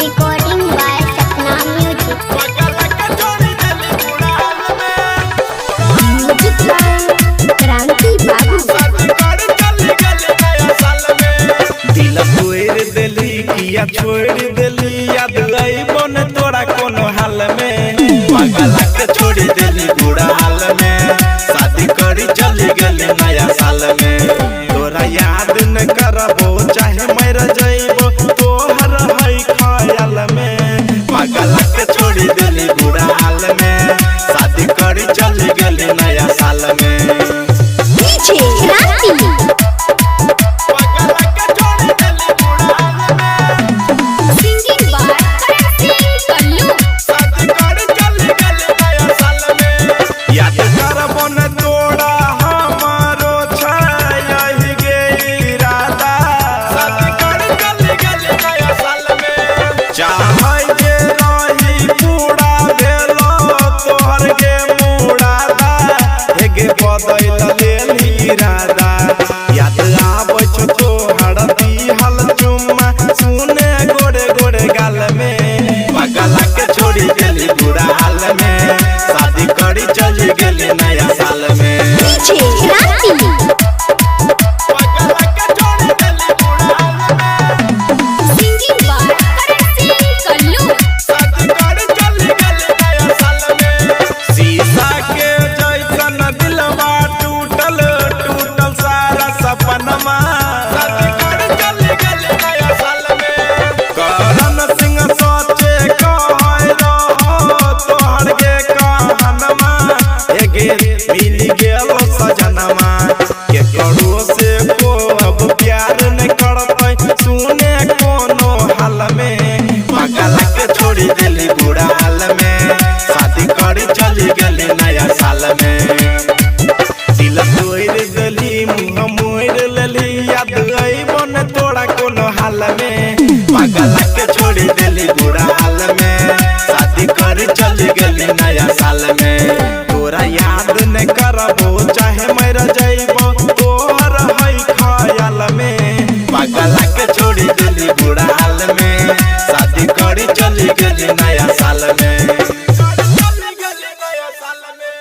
Recording by Sapna Music. पगला के छोड़ी देली बुरा हाल में। Music by Kranti Babu. शादी करी चली गेली नया साल में। दिल तोड़ देली किया छोड़ देली याद अइबो न तोरा कोनो हाल में। पगला के छोड़ी देली बुरा हाल में। शादी करी चली गेली नया साल में। तोरा याद न करबो चाहे मर जइबो तोहर है ख्याल में। पगला के छोड़ी देली बुरा हाल में। शादी करी चली गेली नया साल में। DJ Kranti. पगला के छोड़ी देली बुरा हाल में। Singing by Karan Singh Kallu. शादी करी चली गेली नया साल में। याद करबो न तोरा हमारो छायही गे इरादा। शादी करी चली गेली नया साल में। चाहै जे रही पूरा भेलो तोहर गे मुरादा। हे गे बदैल लेली इरादा। याद आबै छौ तोहर दिहल चुम्मा सुने गोरे गोरे गाल में। पगला के छोड़ी देली बुरा हाल में। शादी करी चली गेली नया साल में। DJ Kranti. पगला के छोड़ी देली बुरा हाल में। Singing by Karan Singh Kallu. शादी करी चली गेली नया साल में। शीशा के जैसन दिलवा टूटल टूटल सारा सपनमा। शादी करी चली गेली नया साल में। करण सिंह सोचे कहै रहो तोहर गे कहनमा। हे गे मिल गेलो सजनमा। केकरो से को अब प्यार न करतै सुने कोनो हाल में। पगला के छोड़ी देली बुरा हाल में। शादी करी चली गेली नया साल में। दिल तोड़ देली मुँह मोड़ लेली याद अइबो न तोरा कोनो हाल में। पगला के छोड़ी देली बुरा हाल में। शादी करी चली गेली नया साल में।